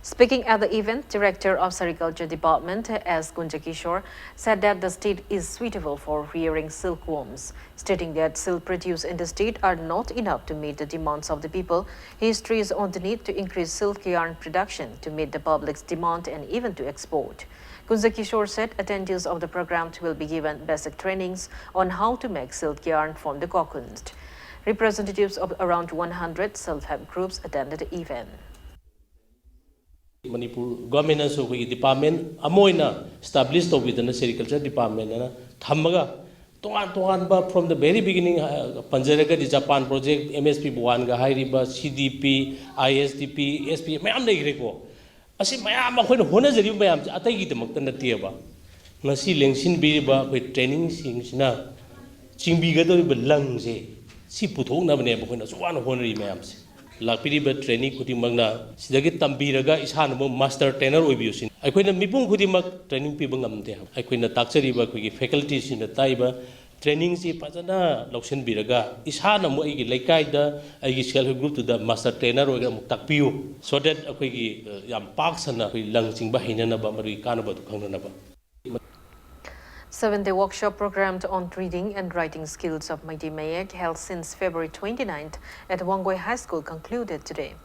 Speaking at the event, Director of Sericulture Department S Gunjakishore said that the state is suitable for rearing silkworms, stating that silk produced in the state are not enough to meet the demands of the people. He stressed on the need to increase silk yarn production to meet the public's demand and even to export. Gunjakishore said attendees of the program will be given basic trainings on how to make silk yarn from the cocoon. Representatives of around one hundred self-help groups attended the event. Manipur ꯒꯣꯔꯃꯦꯟꯅꯁꯨ ꯑꯩꯈꯣꯏꯒꯤ department ꯑꯃ ꯑꯣꯏꯅ establish ꯇꯧꯕꯤꯗꯅ sericulture department ꯑꯅ ꯊꯝꯃꯒ, ꯇꯣꯉꯥꯟ ꯇꯣꯉꯥꯟꯕ, from the very beginning ꯄꯟꯖꯔꯒꯗꯤ Japan project, M S P ꯕꯨꯋꯥꯟꯒ ꯍꯥꯏꯔꯤꯕ, ꯁꯤ ꯗꯤ ꯄꯤ, ꯑꯥꯏ ꯑꯦꯁ ꯗꯤ ꯄꯤ, ꯑꯦꯁ ꯄꯤ, ꯃꯌꯥꯝ ꯂꯩꯈ꯭ꯔꯦꯀꯣ꯫ ꯑꯁꯤ ꯃꯌꯥꯝ ꯑꯩꯈꯣꯏꯅ ꯍꯣꯠꯅꯖꯔꯤꯕ ꯃꯌꯥꯝꯁꯦ ꯑꯇꯩꯒꯤꯗꯃꯛꯇ ꯅꯠꯇꯦꯕ꯫ ꯉꯁꯤ ꯂꯦꯡꯁꯤꯟꯕꯤꯔꯤꯕ ꯑꯩꯈꯣꯏ ꯇ꯭ꯔꯦꯅꯤꯡꯁꯤꯡꯁꯤꯅ ꯆꯤꯡꯕꯤꯒꯗꯧꯔꯤꯕ ꯂꯪꯁꯦ, ꯁꯤ ꯄꯨꯊꯣꯛꯅꯕꯅꯦꯕ ꯑꯩꯈꯣꯏꯅ ꯑꯁꯨꯛ ꯋꯥꯅ ꯍꯣꯠꯅꯔꯤ ꯃꯌꯥꯝꯁꯦ꯫ ꯂꯥꯛꯄꯤꯔꯤꯕ ꯇ꯭ꯔꯦꯅꯤ ꯈꯨꯗꯤꯡꯃꯛꯅ ꯁꯤꯗꯒꯤ ꯇꯝꯕꯤꯔꯒ ꯏꯁꯥꯅ ꯑꯃꯨꯛ ꯃꯥꯁꯇꯔ ꯇ꯭ꯔꯦꯅꯔ ꯑꯣꯏꯕꯤꯌꯨ ꯁꯤꯅꯤ꯫ ꯑꯩꯈꯣꯏꯅ ꯃꯤꯄꯨꯝ ꯈꯨꯗꯤꯡꯃꯛ ꯇ꯭ꯔꯦꯅꯤꯡ ꯄꯤꯕ ꯉꯝꯗꯦ ꯍꯥꯏꯕ꯫ ꯑꯩꯈꯣꯏꯅ ꯇꯥꯛꯆꯔꯤꯕ ꯑꯩꯈꯣꯏꯒꯤ ꯐꯦꯀꯜꯇꯤꯁꯤꯡꯅ ꯇꯥꯛꯏꯕ ꯇ꯭ꯔꯦꯅꯤꯡꯁꯤ ꯐꯖꯅ ꯂꯧꯁꯤꯟꯕꯤꯔꯒ, ꯏꯁꯥꯅ ꯑꯃꯨꯛ ꯑꯩꯒꯤ ꯂꯩꯀꯥꯏꯗ ꯑꯩꯒꯤ ꯁꯦꯜꯐ ꯍꯦꯜꯞ ꯒ꯭ꯔꯨꯞꯇꯨꯗ ꯃꯥꯁꯇꯔ ꯇ꯭ꯔꯦꯅꯔ ꯑꯣꯏꯔꯒ ꯑꯃꯨꯛ ꯇꯥꯛꯄꯤꯌꯨ, so that ꯑꯩꯈꯣꯏꯒꯤ, ꯑ, ꯌꯥꯝ ꯄꯥꯛ ꯁꯟꯅ ꯑꯩꯈꯣꯏ ꯂꯪ ꯆꯤꯡꯕ ꯍꯩꯅꯅꯕ, ꯃꯗꯨꯒꯤ ꯀꯥꯟꯅꯕꯗꯨ ꯈꯪꯅꯅꯕ꯫ Seven-day workshop programmed on reading and writing skills of Meitei Mayek, held since February twenty-ninth at Wangoi High School, concluded today.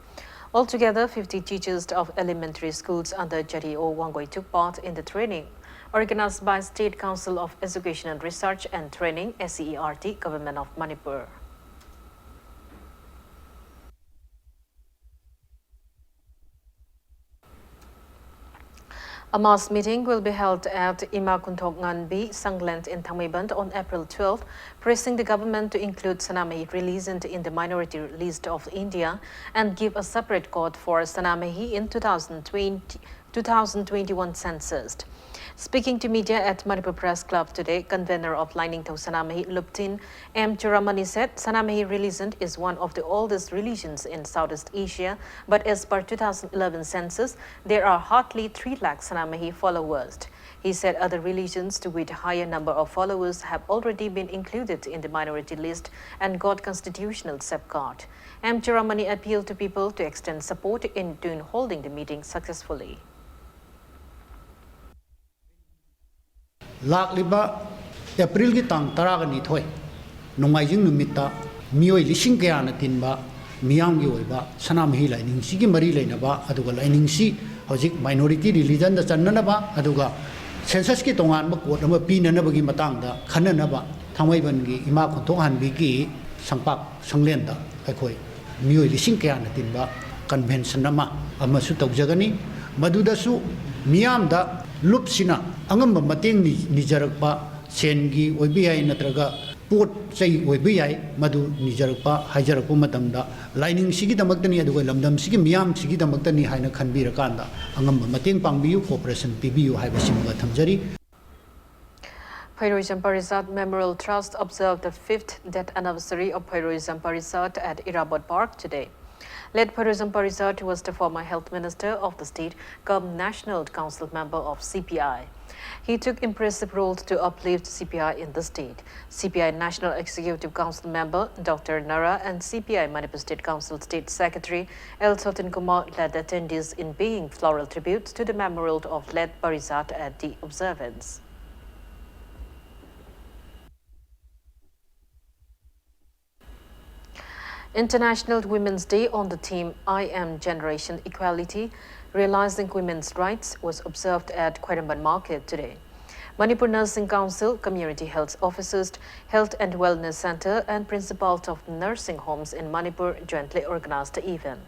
Altogether, fifty teachers of elementary schools under J D O Wangoi took part in the training, organized by State Council of Education and Research and Training, S C E R T, Government of Manipur. A mass meeting will be held at Ima Kunthok Nganbi Sangland in Thangmeiband on April twelfth, pressing the government to include Sanamahi religion in the minority list of India and give a separate code for Sanamahi in two thousand twenty, two thousand twenty-one census. Speaking to media at Manipur Press Club today, convener of Lainingthou Sanamahi Luptin M Churamani said Sanamahi religion is one of the oldest religions in Southeast Asia, but as per two thousand eleven census, there are hardly three lakh Sanamahi followers. He said other religions with higher number of followers have already been included in the minority list and got constitutional safeguard. M Churamani appealed to people to extend support in doing holding the meeting successfully. ꯂꯥꯛꯂꯤꯕ ꯑꯦꯄ꯭ꯔꯤꯜꯒꯤ ꯇꯥꯡ ꯇꯔꯥꯒ ꯅꯤꯊꯣꯏ, ꯅꯣꯡꯃꯥꯏꯖꯤꯡ ꯅꯨꯃꯤꯠꯇ ꯃꯤꯑꯣꯏ ꯂꯤꯁꯤꯡ ꯀꯌꯥꯅ ꯇꯤꯟꯕ ꯃꯤꯌꯥꯝꯒꯤ ꯑꯣꯏꯕ ꯁꯅꯥꯃꯍꯤ ꯂꯥꯏꯅꯤꯡꯁꯤꯒꯤ ꯃꯔꯤ ꯂꯩꯅꯕ, ꯑꯗꯨꯒ ꯂꯥꯏꯅꯤꯡꯁꯤ ꯍꯧꯖꯤꯛ minority religionꯗ ꯆꯟꯅꯅꯕ, ꯑꯗꯨꯒ censusꯀꯤ ꯇꯣꯉꯥꯟꯕ code ꯑꯃ ꯄꯤꯅꯅꯕꯒꯤ ꯃꯇꯥꯡꯗ ꯈꯟꯅꯅꯕ ꯊꯥꯡꯃꯩꯕꯟꯒꯤ ꯏꯃꯥ ꯈꯣꯟꯊꯣꯛꯍꯟꯕꯤꯒꯤ ꯁꯪꯄꯥꯛ ꯁꯪꯂꯦꯟꯗ ꯑꯩꯈꯣꯏ ꯃꯤꯑꯣꯏ ꯂꯤꯁꯤꯡ ꯀꯌꯥꯅ ꯇꯤꯟꯕ convention ꯑꯃ ꯑꯃꯁꯨ ꯇꯧꯖꯒꯅꯤ꯫ ꯃꯗꯨꯗꯁꯨ ꯃꯤꯌꯥꯝꯗ ꯂꯨꯞꯁꯤꯅ ꯑꯉꯝꯕ ꯃꯇꯦꯡ ꯅꯤ-, ꯅꯤꯖꯔꯛꯄ, ꯁꯦꯟꯒꯤ ꯑꯣꯏꯕ ꯌꯥꯏ, ꯅꯠꯇ꯭ꯔꯒ ꯄꯣꯠ ꯆꯩ ꯑꯣꯏꯕ ꯌꯥꯏ, ꯃꯗꯨ ꯅꯤꯖꯔꯛꯄ, ꯍꯥꯏꯖꯔꯛꯄ ꯃꯇꯝꯗ ꯂꯥꯏꯅꯤꯡꯁꯤꯒꯤꯗꯃꯛꯇꯅꯤ, ꯑꯗꯨꯒ ꯂꯝꯗꯝꯁꯤꯒꯤ ꯃꯤꯌꯥꯝꯁꯤꯒꯤꯗꯃꯛꯇꯅꯤ ꯍꯥꯏꯅ ꯈꯟꯕꯤꯔꯀꯥꯟꯗ ꯑꯉꯝꯕ ꯃꯇꯦꯡ ꯄꯥꯡꯕꯤꯌꯨ, cooperation ꯄꯤꯕꯤꯌꯨ ꯍꯥꯏꯕꯁꯤꯃꯒ ꯊꯝꯖꯔꯤ꯫ Pheroijam Parishat Memorial Trust observed the fifth death anniversary of Pheroijam Parishat at Irabot Park today. Late Pheroijam Parishat was the former health minister of the state, cum National Council member of C P I. He took impressive role to uplift C P I in the state. C P I National Executive Council member Doctor Nara and C P I Manipur State Council State Secretary L Sotin Kumar led attendees in paying floral tributes to the memorial of late Parishat at the observance. International Women's Day on the theme I Am Generation Equality, Realizing Women's Rights was observed at Khwairamband Market today. Manipur Nursing Council, Community Health Officers, Health and Wellness Center and Principals of Nursing Homes in Manipur jointly organized the event.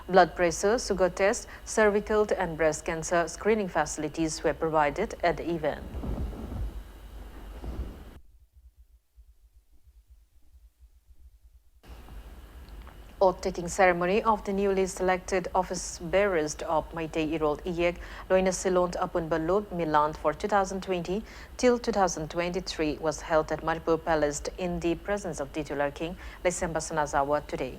Blood pressure, sugar test, cervical and breast cancer screening facilities were provided at the event. Oath-taking ceremony of the newly selected office bearers of Meitei Irol Iyek, Loina Silon Apunba Lup Milan for two thousand twenty till two thousand twenty-three, was held at Manipur Palace in the presence of titular King Leisemba Sanajaowa today.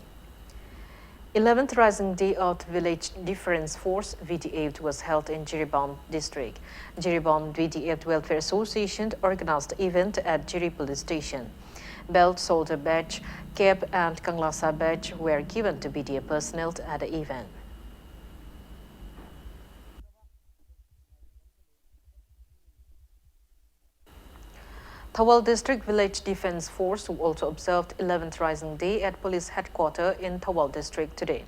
Eleventh Rising Day of Village Defence Force, V D F, was held in Jiribam district. Jiribam V D F Welfare Association organized event at Jiri Police Station. Belt, Soldier Badge, Cap and Kanglasa Badge were given to V D F personnel at the event. Thoubal District Village Defence Force also observed eleventh Rising Day at Police Headquarter in Thoubal District today.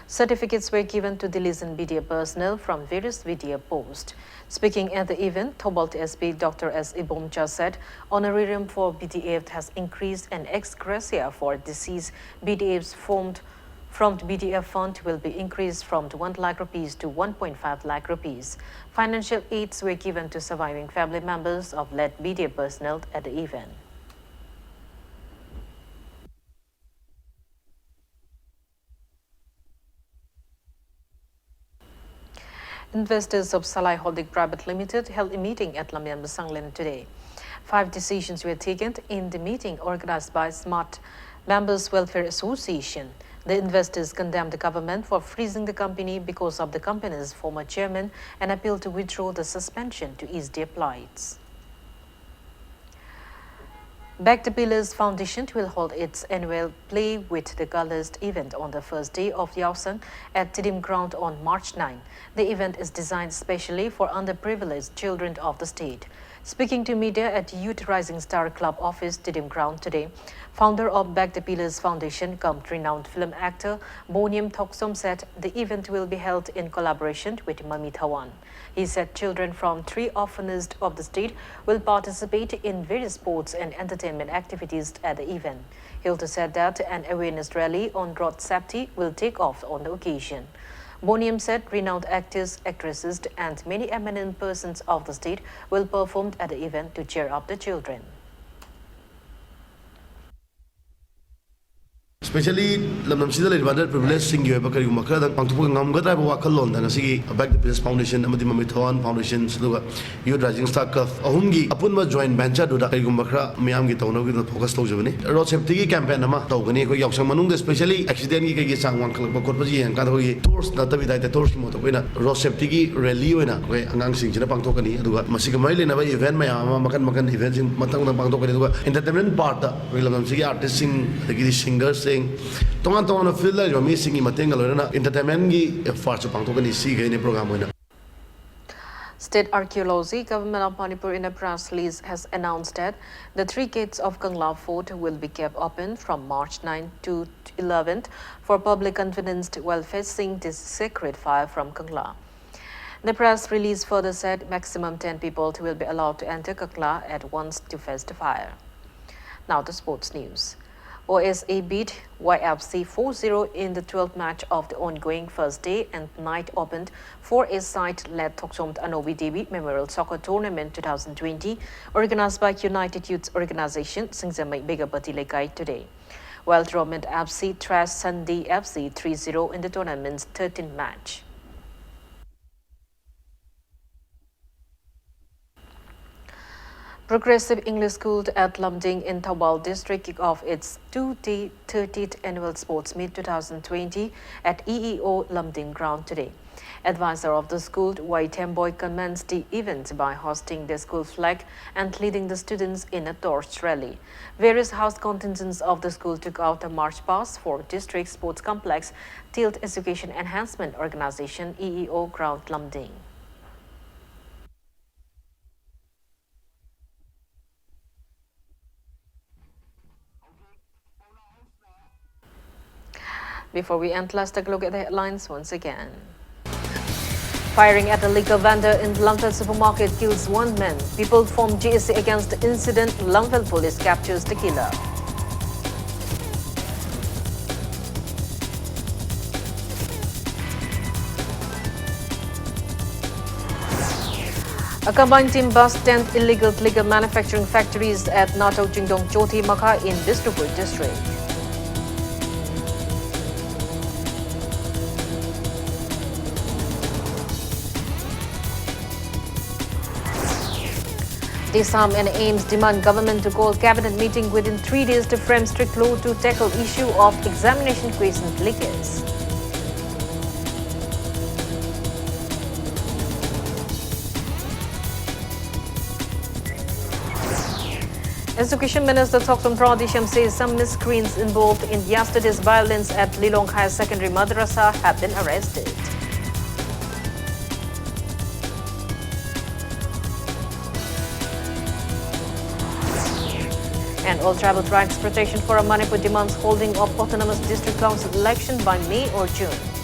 Certificates were given to the liaison V D F personnel from various V D F posts. Speaking at the event, Thoubal S P Doctor S Ibomcha said honorarium for V D F has increased and ex gratia for deceased V D Fs formed from the V D F fund will be increased from one lakh rupees to one point five lakh rupees. Financial aids were given to surviving family members of late V D F personnel at the event. Investors of Salai Holding Private Limited held a meeting at Lamyan Masanglen today. Five decisions were taken in the meeting organized by Smart Members Welfare Association. The investors condemned the government for freezing the company because of the company's former chairman and appealed to withdraw the suspension to ease their plights. Back the Pillars Foundation will hold its annual Play with the Colors event on the first day of Yaosang at Tiddim Ground on March nine. The event is designed specially for underprivileged children of the state. Speaking to media at Youth Rising Star Club office, Tiddim Ground today, founder of Back the Pillars Foundation, cum renowned film actor Boniam Thoksom said the event will be held in collaboration with Mami Thawan. He said children from three orphanages of the state will participate in various sports and entertainment activities at the event. He also said that an awareness rally on road safety will take off on the occasion. Boniam said renowned actors, actresses, and many eminent persons of the state will perform at the event to cheer up the children. Especially ꯂꯝꯗꯝꯁꯤꯗ ꯂꯩꯔꯤꯕ underprivileged ꯁꯤꯡꯒꯤ ꯑꯣꯏꯕ ꯀꯔꯤꯒꯨꯝꯕ ꯈꯔꯗꯪ ꯄꯥꯡꯊꯣꯛꯄ ꯉꯝꯒꯗ꯭ꯔꯥ ꯍꯥꯏꯕ ꯋꯥꯈꯜꯂꯣꯟꯗ ꯉꯁꯤꯒꯤ Back to Business Foundation ꯑꯃꯗꯤ ꯃꯃꯤꯠ ꯊꯋꯥꯟ Foundations ꯑꯗꯨꯒ Youth Rising Star ꯀꯐ ꯑꯍꯨꯝꯒꯤ ꯑꯄꯨꯟꯕ joint venture ꯗꯨꯗ ꯀꯔꯤꯒꯨꯝꯕ ꯈꯔ ꯃꯤꯌꯥꯝꯒꯤ ꯇꯧꯅꯕꯒꯤꯗꯃꯛ focus ꯇꯧꯖꯕꯅꯤ꯫ Road safety ꯒꯤ campaign ꯑꯃ ꯇꯧꯒꯅꯤ꯫ ꯑꯩꯈꯣꯏ ꯌꯥꯎꯁꯪ ꯃꯅꯨꯡꯗ especially accident ꯒꯤ ꯀꯩꯒꯤ ꯆꯥꯡ ꯋꯥꯡꯈꯠꯂꯛꯄ ꯈꯣꯠꯄꯁꯤ ꯌꯦꯡꯉꯀꯥꯟꯗ ꯑꯩꯈꯣꯏꯒꯤ torch ꯅꯠꯇꯕꯤꯗ ꯍꯥꯏꯇꯥꯔꯦ, torch ꯀꯤ ꯃꯍꯨꯠꯇ ꯑꯩꯈꯣꯏꯅ road safety ꯒꯤ rally ꯑꯣꯏꯅ ꯑꯩꯈꯣꯏ ꯑꯉꯥꯡꯁꯤꯡꯁꯤꯅ ꯄꯥꯡꯊꯣꯛꯀꯅꯤ꯫ ꯑꯗꯨꯒ ꯃꯁꯤꯒ ꯃꯔꯤ ꯂꯩꯅꯕ event ꯃꯌꯥꯝ ꯑꯃ, ꯃꯈꯟ ꯃꯈꯟ event ꯁꯤꯡ ꯃꯊꯪ ꯃꯊꯪ ꯄꯥꯡꯊꯣꯛꯀꯅꯤ꯫ ꯑꯗꯨꯒ entertainment part ꯇ ꯑꯩꯈꯣꯏ ꯂꯝꯗꯝꯁꯤꯒꯤ artist ꯁꯤꯡ, ꯑꯗꯒꯤꯗꯤ singer ꯁꯤꯡ, ꯇꯣꯉꯥꯟ ꯇꯣꯉꯥꯟꯕ field ꯂꯩꯔꯤꯕ ꯃꯤꯁꯤꯡꯒꯤ ꯃꯇꯦꯡꯒ ꯂꯣꯏꯅꯅ entertainment ꯒꯤ part ꯁꯨ ꯄꯥꯡꯊꯣꯛꯀꯅꯤ꯫ ꯁꯤꯈꯩꯅꯤ program ꯑꯣꯏꯅ꯫ State Archaeology, Government of Manipur in a press release has announced that the three gates of Kangla Fort will be kept open from March ninth to eleventh for public convenience while facing this sacred fire from Kangla. The press release further said maximum ten people will be allowed to enter Kangla at once to face the fire. Now the sports news. O S A beat Y F C four zero in the twelfth match of the ongoing first day and night opened four A side led Thokchom Anobi Devi Memorial Soccer Tournament twenty twenty, organized by United Youth Organization, Singjamei Begapati Lekai today. While Roman F C thrashed Sunday F C three zero in the tournament's thirteenth match. Progressive English School at Lumding in Thoubal District kick off its two-day thirtieth Annual Sports Meet twenty twenty at E E O Lumding Ground today. Advisor of the school, Y Themboi, commenced the event by hoisting the school flag and leading the students in a torch rally. Various house contingents of the school took out a march past for District Sports Complex, Tilth Education Enhancement Organization, E E O Ground, Lumding. Before we end, let's take a look at the headlines once again. Firing at a liquor vendor in Lamphel supermarket kills one man. People form J A C against the incident. Lamphel police captures the killer. A combined team busts ten illegal liquor manufacturing factories at Nathok Jingdong Chothi Makha in Bishnupur district. Assam and AIIMS demand government to call cabinet meeting within three days to frame strict law to tackle issue of examination question leakage. Education Minister Thokchom Terontasam says some miscreants involved in yesterday's violence at Lilong Higher Secondary Madrasa have been arrested. And All Tribal Rights Protection Forum Manipur demands holding of Autonomous District Council election by May or June.